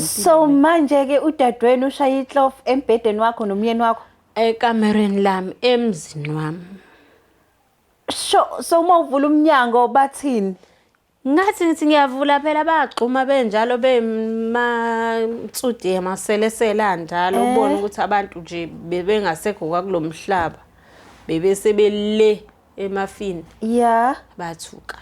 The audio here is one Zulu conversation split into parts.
So manje ke udadewenu ushaya iklof embhedeni wakho nomyeni wakho. Ekamereni lami emzini wami. Sho so uma uvula umnyango bathini? Ngathi ngithi ngiyavula phela bagxuma benjalo bemansudi emaselesele anjalo ubone ukuthi abantu nje bebengasekho kwakulomhlaba bebese bele emafini. Yeah. Bathuka.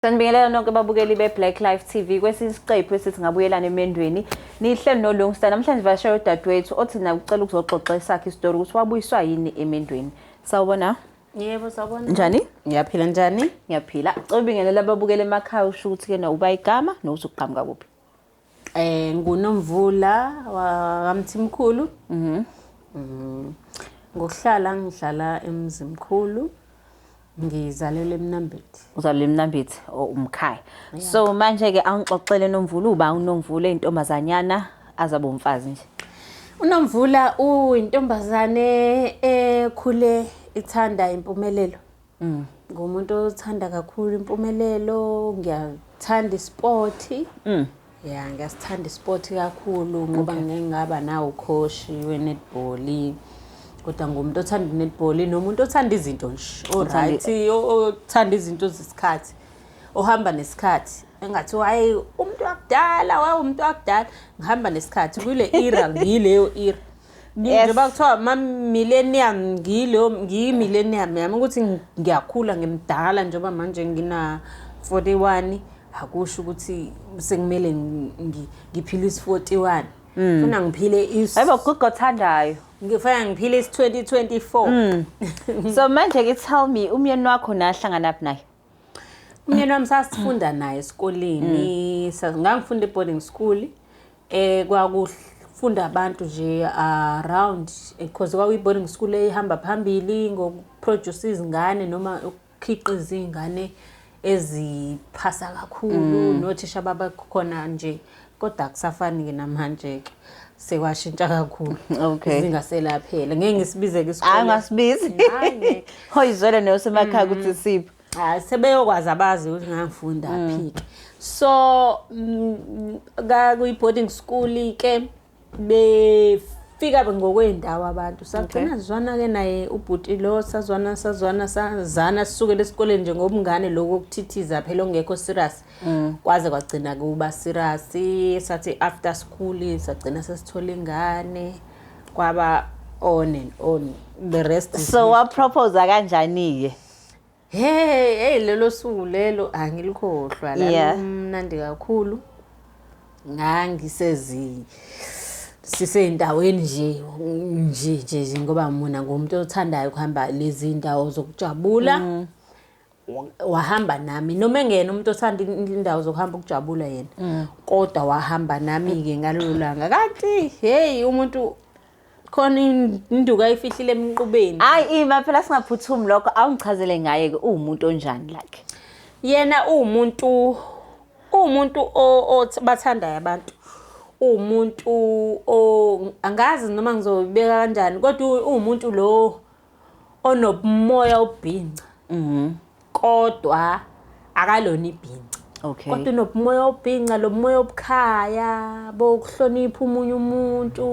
Sanibingelela nonke babukeli be-Black Life TV kwesinye isiqephu esithi ngabuyelana emendweni nihleli noLungsta namhlanje vashaye udadewethu othi naye ucela ukuzoxoxa esakhe isitori ukuthi wabuyiswa yini emendweni. Sawubona. Yebo sawubona. Njani? Ngiyaphila njani? Ngiyaphila. Cela ubingelela ababukeli emakhaya usho ukuthi ke na uba igama nokuthi uqhamuka kuphi. Ngunomvula wakamthimkhulu. Ngokuhlala ngihlala eMzimkhulu. Ngizalelwe eMnambithi. Uzalelwe eMnambithi umkhaya. So manje ke awungixoxele Nomvula uba uNomvula intombazanyana azabe umfazi nje. UNomvula uyintombazane ekhule ithanda impumelelo. Ngumuntu othanda kakhulu impumelelo, ngiyathanda isport. Ya, ngiyasithanda isport kakhulu ngoba ngeke ngaba nawo coach we-netball. Kodwa ngumuntu othanda i-netball nomuntu othanda izinto nje. Alright, othanda izinto zesikhathi. Ohamba nesikhathi. Engathi hayi umuntu wakudala, wawu umuntu wakudala. Ngihamba nesikhathi kule era ngiyileyo era. Njengoba kuthiwa ma millennium ngiyileyo ngiyi-millennium yami ukuthi ngiyakhula ngimdala njengoba manje ngina 41 akusho ukuthi sekumele ngiphile isi-41. Funa ngiphile is Hayibo gugu othandayo. Ngifuna ngiphile isi-2024. So manje ke tell me umyeni wakho nahlangana phi naye? Umyeni wami sasifunda naye esikoleni. Ngangifunda e-boarding school. Kwakufunda abantu nje around because kwakuyi-boarding school ehamba phambili ngokuproduce izingane noma ukukhiqiza iy'ngane eziphasa kakhulu nothisha babakhona nje kodwa akusafani-ke namanje-ke sekwashintsha kakhulu. Zingaselaphela ngeke ngisibize-ke isikole. Hayi ungasibizi. Hayi ngeke. Oyizwele nosemakhaya ukuthi siphi. Hayi sebeyokwazi abazi ukuthi ngangifunda phi-ke. So kuyi-boarding school-ke befika ngokwey'ndawo abantu. Sagcina sizwana-ke naye ubhuti lo, sazwana sazwana sazana sisukela esikoleni nje ngobungane lokhu okuthithiza phela okungekho serious. Kwaze kwagcina kuba serious, sathi after school sagcina sesithola ingane kwaba on and on. The rest is So wapropose kanjani-ke? Hey, hey lelo suku lelo angilikhohlwa lalumnandi kakhulu. Ngangisezi sisendaweni nje nje nje ngoba mina ngumuntu othandayo ukuhamba lezi ndawo zokujabula. Wahamba nami noma engena umuntu othanda indawo zokuhamba ukujabula yena. Kodwa wahamba nami ke ngalelo langa. Kanti hey umuntu khona induku ayifihlile emqubeni. Hayi ima phela singaphuthumi lokho awungichazele ngaye ke uwumuntu onjani like. Yena uwumuntu bathandayo abantu. Uwumuntu angazi noma ngizobeka kanjani kodwa uwumuntu lo onobumoya obhinca. Kodwa akalona ibhinca. Kodwa unobumoya obhinca, lo moya obukhaya, bokuhlonipha umunye umuntu.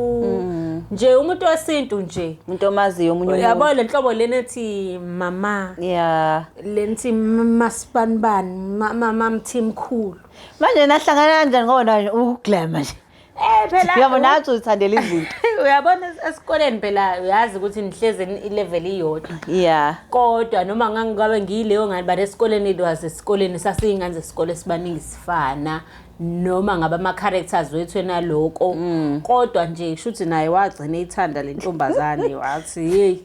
Nje umuntu wesintu nje. Umuntu omaziyo omunye umuntu. Uyabo le nhlobo lena ethi mama. Yeah. Lena ethi masibanibani, mamthimkhulu. Manje nahlangana kanjani ngoba na ukuglamour nje? Phela Uyabo nathi uzithandela izinto. Uyabona esikoleni phela uyazi ukuthi nihleze i-level iyodwa. Yeah. Kodwa noma ngangabe ngiyileyo ngane but esikoleni it was esikoleni sasiyingane zesikole sibaningi sifana noma ngabe ama characters wethu enaloko. Kodwa nje kushuthi naye wagcina eyithanda le ntombazane wathi hey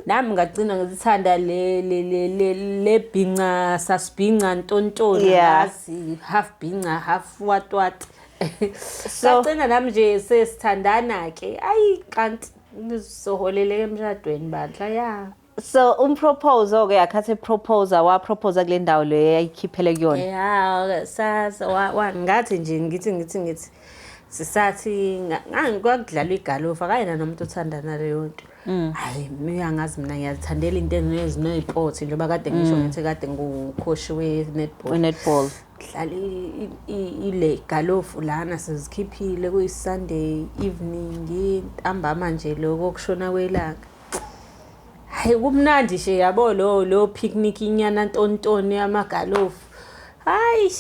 nami ngagcina ngizithanda le le le le le bhinca sasibhinca ntontoni ngazi half bhinca half what what. Sagcina nami nje sesithandana ke ayi kanti nizoholeleka emshadweni bandla ya. So umproposal ke akhathi proposer wa proposer kule ndawo le yayikhiphele kuyona. Yeah sasa wa ngathi nje ngithi sisathi ngangikwadlala igalofa kayena nomuntu othandana leyo nto. Hayi, uyangazi mina ngiyazithandela into eziney'pothi, njengoba kade ngisho ngithi kade ngu-coach we-netball. We-netball. Dlala ile galofu lana, sizikhiphile kuyi-Sunday evening, ntambama nje lokho kushona kwelanga. Hayi, kumnandi nje yabo, lo picnic inyana ntontoni yamagalofu. Hayi,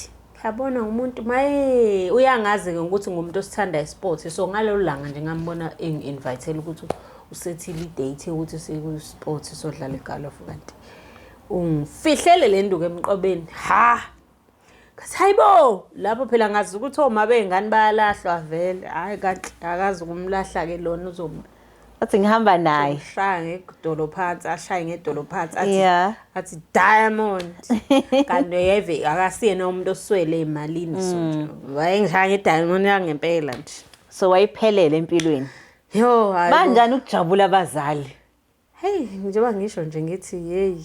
yabona umuntu maye uyangazi-ke ukuthi ngumuntu osithanda i-sport, so ngalelo langa nje ngambona engi-invitele ukuthi usethile i-date yokuthi siku-sport sodlala igalofu, kanti ungifihlele le nduku emqobeni. Ha, ngathi hayibo, lapho phela ngazi ukuthi oma bey'ngane bayalahlwa vele. Hhayi, kanti akazi ukumlahla-ke lona, uzobe Athi ngihamba naye. Ushaya ngedolo phansi, ashaye ngedolo phansi, athi athi diamond, kanti yeve akasiyena umuntu oswele emalini, so nje wayengishaya nge-diamond yangempela nje. So wayiphelele empilweni. Yo, hayi bo. Banjani ukujabula abazali? Hey, njengoba ngisho nje ngithi hey,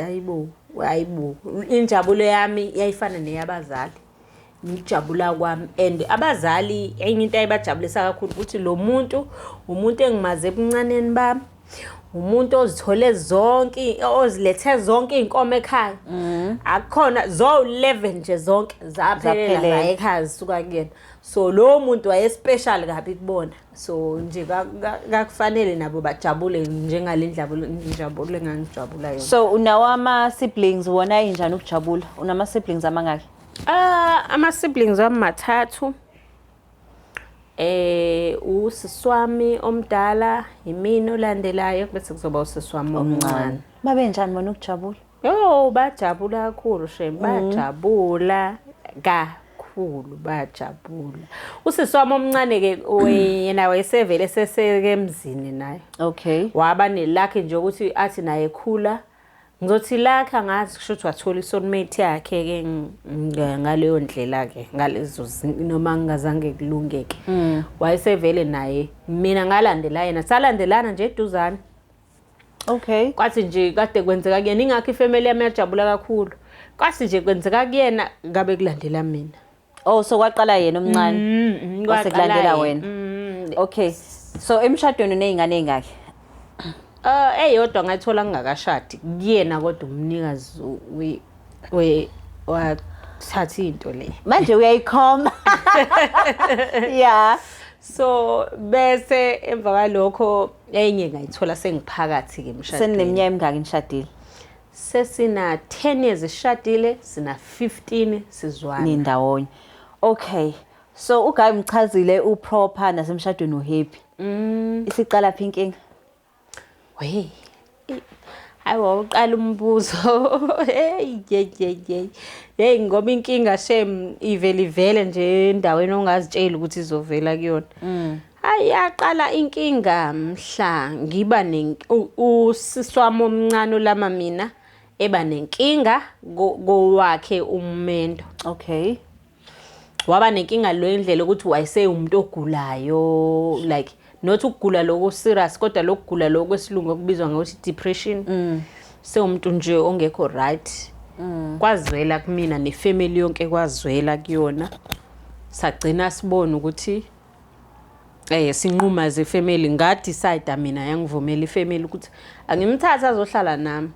hayibo, hayibo, injabulo yami yayifana neyabazali, ngijabula kwami. And abazali, enye into ayibajabulisa kakhulu ukuthi lo muntu umuntu engimaze ebuncaneni bami, umuntu ozithole zonke, ozilethe zonke iy'nkomo ekhaya. Akukhona zo-11 nje, zonke zaphelela Zaphelela. la ekhaya, zisuka kuyena. So lowo muntu waye-special kabi kubona, so nje kakufanele nabo bajabule njengale njabulo engangijabula yona. So unawo ama-siblings? Wona ayinjani ukujabula? Unama-siblings amangaki? Ah, ama-siblings wami mathathu. Usisi wami omdala, yimina olandelayo, bese kuzoba usisi wami omncane. Babe njani bona ukujabula? Yo, bajabula kakhulu shem, bajabula kakhulu, bajabula. Usisi wami omncane ke yena wayesevele seseke emzini naye. Waba ne-luck nje ukuthi athi naye khula, ngizothi luck angazi, kusho ukuthi wathola i-soulmate yakhe ke ngaleyo ndlela ke, ngalezo noma ngingazange kulungeke, wayesevele naye, mina ngalandela yena, salandelana nje eduzane. Kwathi nje kade kwenzeka kuyena, ingakho ifamily yami yajabula kakhulu, kwathi nje kwenzeka kuyena ngabe kulandela mina. Oh, so kwaqala yena omncane, kwase kwaqala kulandela yena. wena. Okay, so emshadweni uney'ngane ey'ngaki? Eyodwa ngayithola ngingakashadi kuyena, kodwa umnikazi we wathatha into le. Manje uyayikhomba ya. So bese emva kwalokho enye ngayithola sengiphakathi-ke emshadweni. Senineminyaka emingaki nishadile? Sesina 10 years sishadile, sina 15 sizwana. Nindawonye, okay. So uguy mchazile, uproper nasemshadweni, uhappy. Isiqala phi inkinga? Wey, hayi, wawuqala umbuzo. Hey, ye ye ye hey, ngoba inkinga shem ivele ivele nje endaweni ongazitsheli ukuthi izovela kuyona. Hayi, yaqala inkinga mhla ngiba usisi wami omncane olama mina eba nenkinga kowakhe ummendo. Waba nenkinga lo indlela ukuthi wayesewumuntu ogulayo, like not ukugula lokho serious, kodwa lokugula lokho kwesilungu okubizwa ngokuthi depression, sewumuntu nje ongekho right. Kwazwela kumina nefamily yonke, kwazwela kuyona, sagcina sibona ukuthi sinquma ze family, ngadecide mina, yangivumela ifamily ukuthi angimthathe azohlala nami.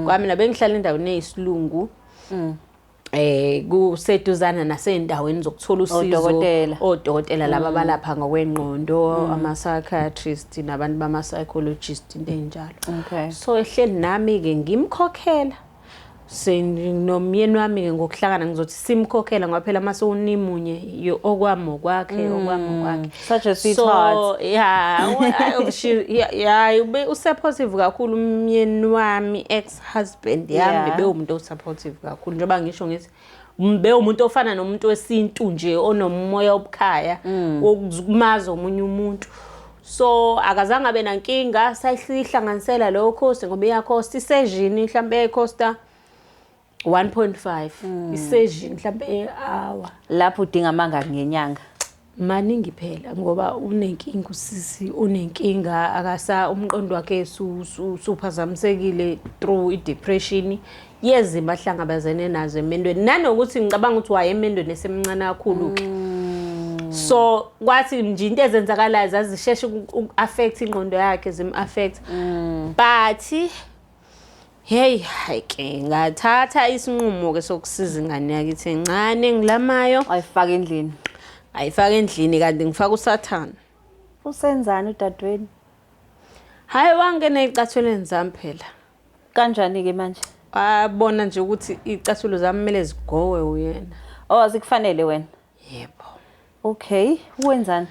Kwamina bengihlala endaweni eyisilungu, kuseduzana nasendaweni zokuthola usizo. Odokotela. Odokotela laba abalapha ngokwengqondo, ama psychiatrist nabantu bama psychologist, into enjalo. So ehleli nami ke, ngimkhokhela nomyeni wami ke ngokuhlangana, ngizothi simkhokhela ngoba phela mase unimunye okwami okwakhe, okwami okwakhe. Such a sweetheart. So yeah, yeah, usupportive kakhulu umyeni wami, ex husband yami. Bewumuntu osupportive kakhulu, njengoba ngisho ngithi bewumuntu ofana nomuntu wesintu nje, onomoya obukhaya, wokumazi omunye umuntu, so akazange abe nankinga. Sayihlanganisela leyo cost ngoba iyakhosta isession, mhlawumbe eyikhosta 1.5 isession, mhlawumbe hour. Lapho udinga amangaki ngenyanga? Maningi phela, ngoba unenkinga usisi, unenkinga, akasa umqondo wakhe suphazamisekile through i-depression yezimo ahlangabezene nazo emendweni, nanokuthi ngicabanga ukuthi waye emendweni esemncane kakhulu-ke. So kwathi nje into ezenzakalayo zazisheshe uku-affect ingqondo yakhe, zim-affect. But hey, hayi ke, ngathatha isinqumo-ke sokusiza ingane yakithi encane engilamayo. Ayifaka endlini. Ayifaka endlini, kanti ngifaka usathane. Usenzani udadewenu? Hhayi, wangena ey'cathulweni zami phela. Kanjani-ke manje? Wabona nje ukuthi iy'cathulo zami kumele zigowe uyena. Oh, azikufanele wena? Yebo. Okay, wenzani?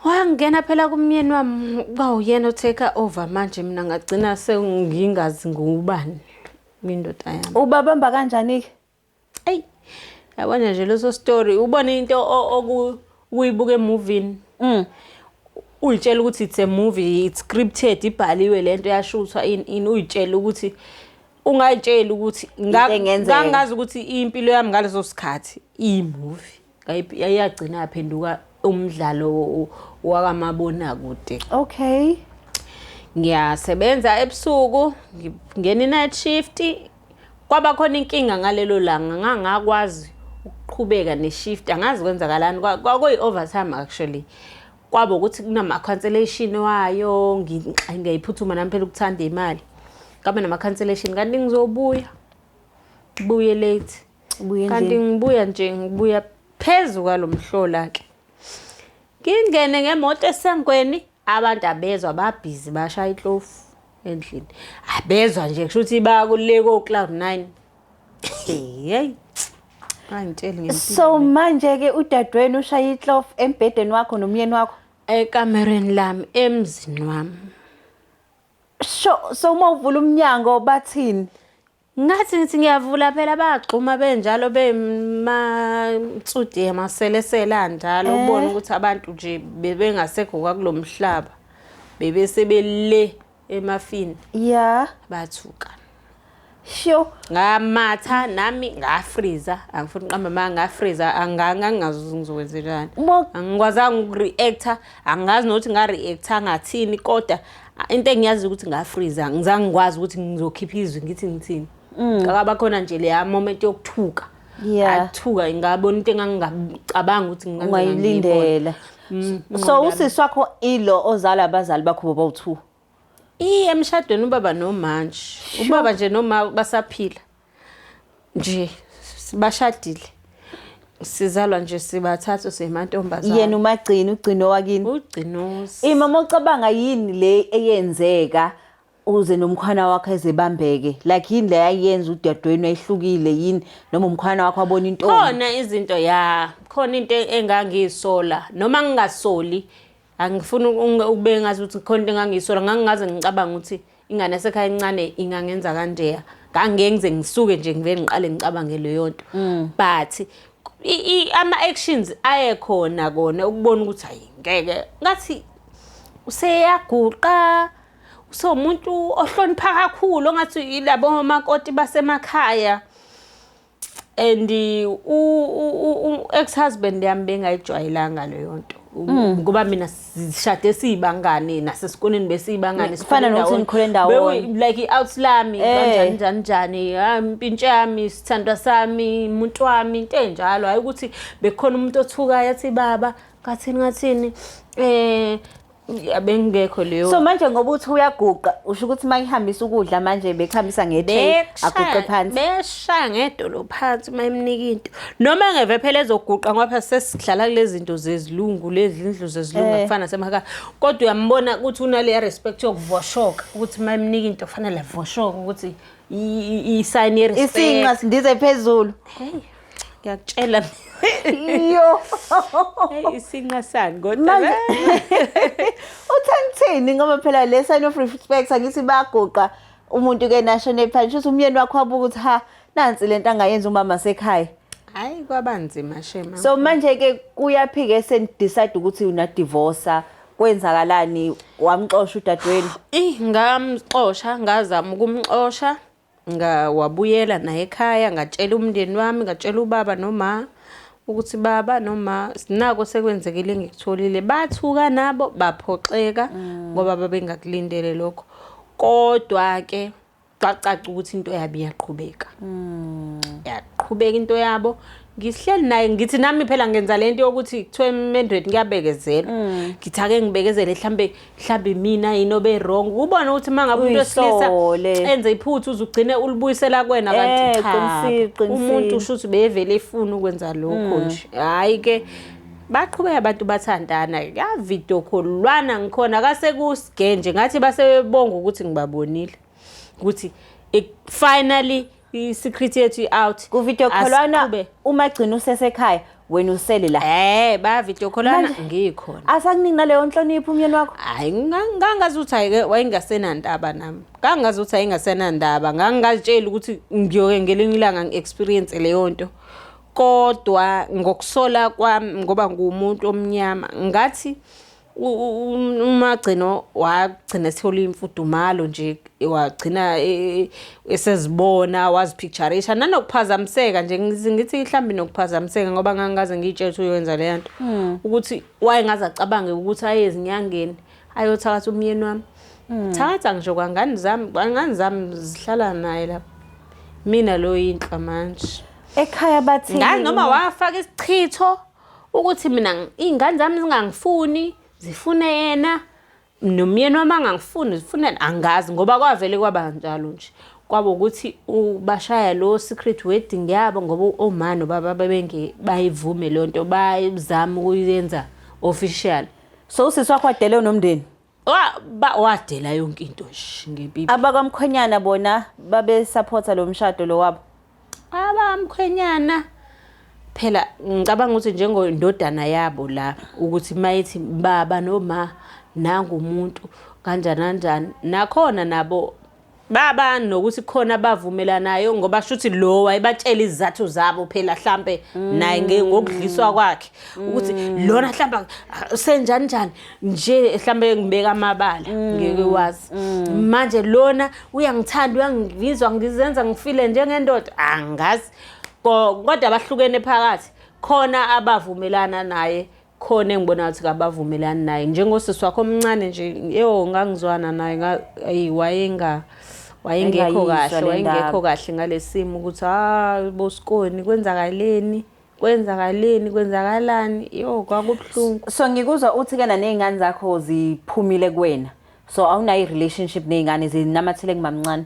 Wangena phela kumyeni wami, kwawuyena o-take over manje, mina ngagcina sengingazi ngubani indoda yami. Ubabamba kanjani-ke? Eyi, yabona nje leso story, ubona into okuyibuka emovini. Uyitshela ukuthi it's a movie, it's scripted, ibhaliwe lento, yashuthwa ini ini, uyitshela ukuthi ungayitsheli ukuthi engenzeka. Ngangazi ukuthi impilo yami ngaleso sikhathi iyi-movie. Yayagcina yaphenduka umdlalo wakamabonakude. Ngiyasebenza ebusuku, ngingena i-night shift. Kwaba khona inkinga ngalelo langa, ngangakwazi ukuqhubeka ne-shift, angazi kwenzakalani, kwakuyi-overtime actually. Kwaba ukuthi kunama-cancellation wayo, ngiyayiphuthuma nami phela ukuthanda imali. Kwabe nama-cancellation, kanti ngizobuya, ngibuye late. Ubuye Kanti endlini. Ngibuya nje, ngibuya phezu kwalo mhlola-ke. Ngingene ngemoto esangweni, abantu abezwa, babhizi bashaya iklofu endlini. Abezwa nje, kusho ukuthi bakule ko-cloud nine. Hey, angitsheli ngempilo. So manje-ke udadewenu ushaya iklofu embhedeni wakho nomyeni wakho? Ekamereni lami, emzini wami. Sho, so uma uvula umnyango bathini? Ngathi ngithi ngiyavula phela, bagxuma benjalo, bemansudi amaselesele anjalo, ubone ukuthi abantu nje bebengasekho kwakulo mhlaba, bebese bele emafini. Bathuka. Ngamatha nami, ngafreeza, angifuni uqamba amanga, ngafreeza, angangazi ukuthi ngizokwenzenjani. Angikwazanga uku-react-a, angazi nokuthi nga-react-a ngathini, kodwa into engiyazi ukuthi ngafreeza, ngizange ngikwazi ukuthi ngizokhipha izwi ngithi ngithini. Kwaba khona nje leya moment yokuthuka. Ngathuka, ngabona into engangingacabanga ukuthi ngingaze Ungayilindela. ngiyibone. So usisi wakho ilo ozala abazali bakho bobawu-2? Iye, emshadweni ubaba nomanje. Ubaba nje noma basaphila. Nje bashadile. Sizalwa nje sibathathu, simantombazane. Yena umagcini, ugcino wakini. Ugcinosi. Ima, ucabanga yini le eyenzeka uze nomkhwana wakho ezebambeke? Like yini le ayenza udadewenu ayihlukile yini, noma umkhwana wakho abona intombi? Khona izinto, ya, khona into engangiyisola noma ngingasoli, angifuni ukube ngazi ukuthi khona into engangiyisola, ngangingaze ngicabanga ukuthi ingane yasekhaya encane ingangenza kanjeya. Ngangeke ngize ngisuke nje ngivele ngiqale ngicabange leyo nto. But ama-actions ayekhona kona ukubona ukuthi hayi, ngeke, ngathi useyaguqa, usewumuntu ohlonipha kakhulu, ongathi yilabo makoti basemakhaya. And ex-husband yami bengayijwayelanga leyo nto, ngoba mina sishade siyibangane, nasesikoleni besiyibangane. Kufana nokuthi nikhule ndawonye. Like i-out lami, kanjani njani njani, hayi, impintshi yami, isithandwa sami, umuntu wami, into enjalo. Hayi ukuthi bekukhona umuntu othukayo athi baba ngathini ngathini, abengekho leyo. So manje ngoba uthi uyaguqa, usho ukuthi uma ihambisa ukudla manje bekuhambisa nge-tray, aguqe phansi? Beshaya ngedolo phansi uma emnika into, noma engeve phela ezoguqa, ngoba phela sesihlala kulezi zinto zezilungu, lezi ndlu zezilungu, kufana nasemakhaya, kodwa uyambona ukuthi unaleya respect yokuvoshoka, ukuthi uma emnika into fanele avoshoke, ukuthi i-sign ye-respect. Isinqa sindize phezulu. Hey, ngiyakutshela. Yo. Hey, isinqa sani kodwa? Manje utheni ngoba phela le sign of respect, angithi bayaguqa, umuntu ke nashone phansi, ukuthi umyeni wakho wabuka ukuthi ha, nansi lento angayenza umama sekhaya. Hayi, kwabanzima shema. So manje ke kuyaphike seni-decide ukuthi una divorce, kwenzakalani, wamxosha udadewenu? Eh, ngamxosha, ngazama ukumxosha, ngawabuyela naye ekhaya, ngatshela umndeni wami, ngatshela ubaba noma ukuthi baba noma sinako sekwenzekile engikutholile. Bathuka nabo, baphoxeka ngoba babengakulindele lokho, kodwa ke kwacaca ukuthi into yabo iyaqhubeka, yaqhubeka into yabo. Ngihleli naye ngithi nami phela ngenza lento yokuthi kuthiwa emendweni kuyabekezelwa. Ngithi ake ngibekezele mhlambe mhlambe mina yini obe wrong. Ubone ukuthi mangabe umuntu wesilisa Uyisole. enze iphutha uzugcine ulibuyisela kuwena kanti cha. Qinisile, qinisile. Umuntu usho ukuthi bevele efuna ukwenza lokho nje. Hayi ke baqhubeka abantu bathandana ya video call-lwana ngikhona kase nje ngathi basebonga ukuthi ngibabonile ukuthi finally i-secret yethu i-out. Ku-video call-lwana Asiqhube. uma gcina usesekhaya wena usele la. Ba video call-lwana Manje- ngikhona. Asakuningi naleyo nhlonipho umyeni wakho? Hayi, ngangazi ukuthi hayi wayengasenandaba nami. Ngangazi ukuthi ayengasenandaba. Ngangingazitsheli ukuthi ngiyoke ngelinye ilanga ngi-experience leyo nto. Kodwa ngokusola kwami ngoba ngumuntu omnyama ngathi umagcino wagcina ethola imfudumalo nje, wagcina esezibona, wazipicturisha nanokuphazamiseka nje, ngithi mhlawumbe nokuphazamiseka ngoba ngangaze ngiyitshele ukuthi uyoyenza leyo nto, ukuthi wayengaze acabange ukuthi aye ezinyangeni ayothakatha umyeni wami. Thakatha ngisho kwangani zami, kwangani zami zihlala naye lapha, mina lo yinhla manje. Ekhaya bathini? Ngazi noma wafaka isichitho ukuthi mina iy'ngane zami zingangifuni, zifune yena, nomyeni wami angangifuni, zifune, angazi ngoba kwavele kwaba njalo nje. Kwaba ukuthi bashaya lo secret wedding yabo ngoba oma nobaba babenge bayivume leyo nto, bayizama ukuyenza official. So usisi wakho wadele nomndeni? Wadela yonke into nje ngepipi. Abakwamkhwenyana bona babe supporta lo mshado lo wabo? Abamkhwenyana phela ngicabanga ukuthi njengendodana yabo la, ukuthi mayethi baba noma nangu umuntu kanjani kanjani, nakhona nabo baba nokuthi khona abavumelanayo ngoba shuthi lo wayebatshela izizathu zabo phela hlampe naye ngokudliswa kwakhe ukuthi lona hlampe senjani njani nje, hlampe ngibeka amabala ngeke wazi. Manje lona uyangithanda, uyangizwa, ngizenza ngifile njengendoda, angazi. Kodwa abahlukene phakathi khona abavumelana naye, khona engibona ukuthi kabavumelani naye, njengosisi wakho omncane nje, yo ngangizwana naye, ayi wayengekho Engayizwa kahle, le wayengekho ndaba. kahle ngalesimo ukuthi ah bosikoni kwenzakaleni, kwenzakaleni, kwenzakalani, yo kwakubuhlungu. So ngikuzwa uthi ke ney'ngane zakho ziphumile kuwena, so awunayo i-relationship ney'ngane, zinamathele kumamncane?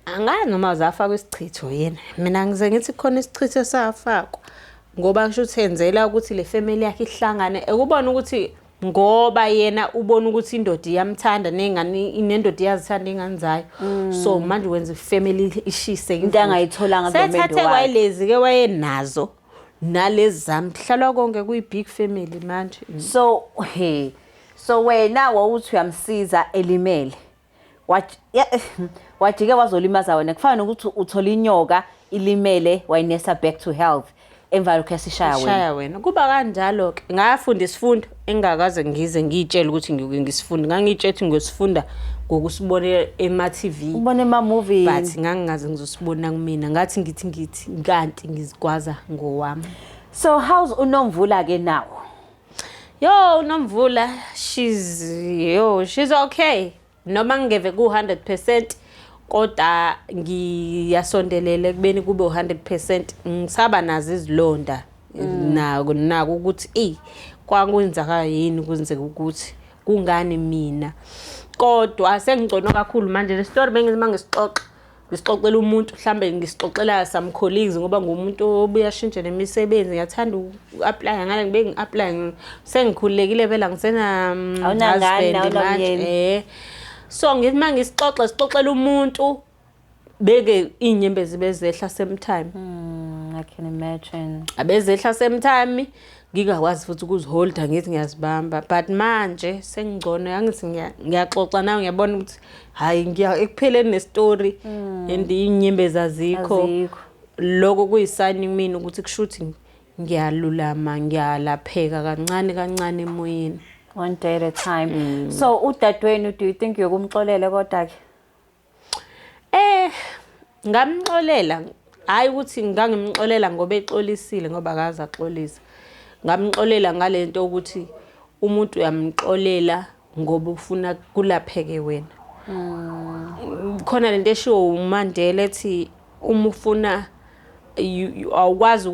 Angazi noma zafakwa isichitho yena, mina ngize ngithi khona isichitho esafakwa ngoba kusho ukuthi enzela ukuthi le family yakhe ihlangane, ekubona ukuthi ngoba yena ubona ukuthi indoda iyamthanda nengane, nendoda iyazithanda ingane zayo, so manje wenza ifamily ishise. Into angayitholanga kulo mendo Sethathe wakhe. kwayilezi ke wayenazo nalezi zami, kuhlalwa konke kuyi-big family manje. So he so wena wawuthi uyamsiza elimele, wajike wazolimaza wena, kufana nokuthi uthola inyoka ilimele, wayinesa back to health, emva lokho yasishaya wena. Shaya wena, kuba kanjalo-ke. Ngafunda isifundo engingakaze ngize ngiyitshele ukuthi ngikuke ngisifunde, ngangiyitshela ukuthi ngiyosifunda ngokusibona ema-TV, Ubone ema-movie. But ngangingaze ngizosibona kumina, ngathi ngithi kanti ngizigwaza ngowami. So how's uNomvula ke now? Yo, uNomvula, she's yo she's okay, noma ngingeve ku-100% kodwa ngiyasondelela ekubeni kube u-100%. Ngisaba nazo izilonda nako nako ukuthi eyi kwakwenzeka yini, kwenzeka ukuthi kungani mina, kodwa sengigcono kakhulu manje. Le story bengithi uma ngisixoxa, ngisixoxela umuntu, mhlambe ngisixoxela some colleagues, ngoba ngumuntu obuye ashintshe nemisebenzi, ngiyathanda uku-applya ngale ngibe ngi-applya, sengikhululekile phela, ngisena Awunangane, husband manje. awunamyeni. So ngithi uma ngisixoxa, sixoxela umuntu, beke iy'nyembezi bezehla same time. I can imagine. Abezehla same time, ngingakwazi futhi ukuziholda, ngithi ngiyazibamba, but manje sengingcono, angithi ngiyaxoxa nawe, ngiyabona ukuthi hayi ngiya ekupheleni nestory and iy'nyembezi azikho. Azikho. Lokho kuyisayini kumina ukuthi kusho ukuthi ngiyalulama, ngiyalapheka kancane kancane emoyeni. One day at a time. So udadewenu, do you think yokumxolela kodwa ke? Ngamxolela, hayi ukuthi ngangimxolela ngoba exolisile, ngoba akaze axolisa. Ngamxolela ngalento ukuthi umuntu uyamxolela ngoba ufuna kulapheke wena. Khona lento eshiwo uMandela ethi uma ufuna Awukwazi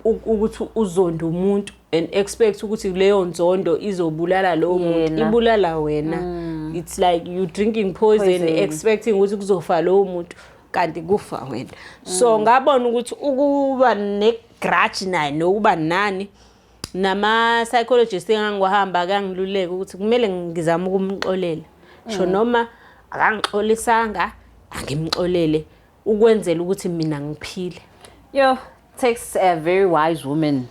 ukuthi uzonde umuntu and expect ukuthi leyo nzondo izobulala lowo muntu. Yena. Ibulala wena. It's like you drinking poison, Poison. Expecting ukuthi kuzofa lowo muntu, kanti kufa wena. So ngabona ukuthi ukuba ne-grudge naye nokuba nani nama-psychologist engangiwahamba akangiluleka ukuthi kumele ngizame ukumxolela, sho noma akangixolisanga, angimxolele ukwenzela ukuthi mina ngiphile. Yo, takes a very wise woman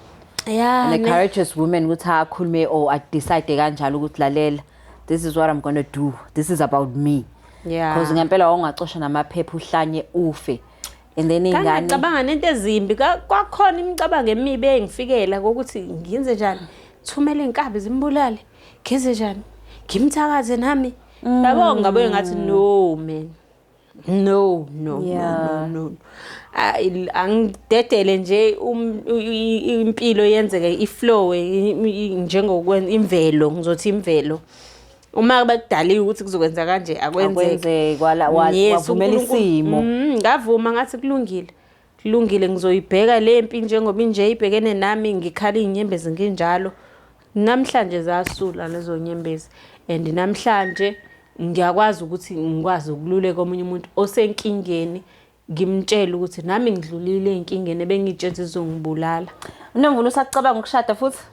and a courageous woman ukuthi akhulume or adecide kanjalo ukuthi, "Lalela, this is what I'm going to do. This is about me." Because ngempela wawungacosha namaphepha, uhlanye, ufe, and then iy'ngane. Ngangicabanga nento ezimbi. Kwakhona imicabango emibi engifikela kokuthi ngenze njani, thumele iy'nkabi zimbulale, ngenze njani, ngimthakaze nami, yabo. Ngabuye ngathi, "No man, no, no, no, no, no." Angidedele nje impilo yenzeke, iflow njengokwenza imvelo, ngizothi imvelo. Uma bakudaliwe ukuthi kuzokwenza kanje, akwenzeke. Akwenzeke, wavumela isimo. Ngavuma, ngathi kulungile, kulungile, ngizoyibheka le mpi njengoba inje ibhekene nami, ngikhala iy'nyembezi nginjalo. Namhlanje zasula lezo nyembezi and namhlanje ngiyakwazi ukuthi ngikwazi ukululeka omunye umuntu osenkingeni, ngimtshele ukuthi nami ngidlulile ey'nkingeni ebengiy'tshela zizongibulala. Unomvula, usacabanga ukushada futhi?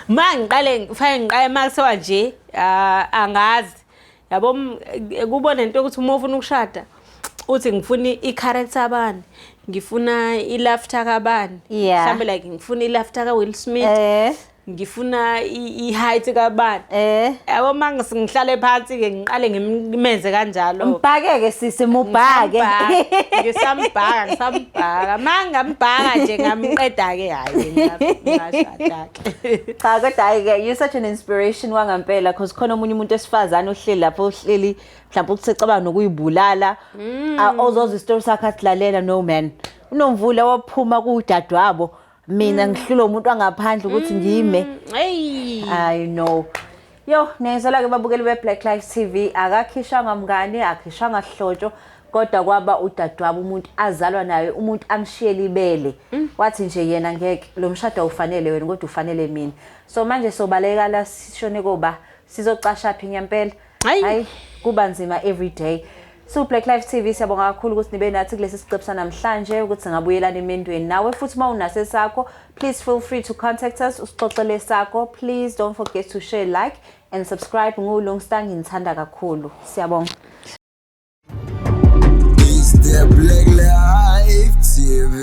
Ma ngiqale, kufanele ngiqale uma kuthiwa nje, ah, angazi, yabo, kuba nento yokuthi uma ufuna ukushada uthi ngifuna i-character bani, ngifuna i-laughter kabani, mhlawumbe like ngifuna i-laughter ka-Will Smith, ngifuna i-height kabani, yabo. Uma ngihlale phansi-ke ngiqale ngimenze kanjalo. Mbhake-ke sisi, mubhake. Ngisambhaka, ngisambhaka. Ma ngambhaka nje ngamqeda-ke, hhayi, ngingashada-ke. Cha, kodwa hhayi-ke, you're such an inspiration wangampela, cause khona omunye umuntu wesifazane ohleli lapho, ohleli mhlawumbe ukuthi secabanga nokuyibulala. Ah, ozoza isitori sakhe athi, "Lalela, no man, uNomvula waphuma kudadewabo, mina ngihlulwe umuntu wangaphandle ukuthi ngime." Hey. I know. Yo, niyayizwela-ke babukeli be-Black Life TV, akakhishwanga mngane, akhishwanga hlotsho, kodwa kwaba udadewabo, umuntu azalwa naye, umuntu amshiyele ibele. Wathi nje yena ngeke, lo mshado awufanele wena kodwa ufanele mina. So manje sobaleka la sishone koba sizocasha phi ngempela? Hayi. Hayi, kuba nzima every day. So Black Life TV, siyabonga kakhulu ukuthi nibe nathi kulesi siqephu sanamhlanje ukuthi singabuyelana emendweni. Nawe futhi uma unaso sakho, please feel free to contact us, usixoxele sakho. Please don't forget to share, like and subscribe. NguLungstar, nginithanda kakhulu. Siyabonga. It's the Black Life TV.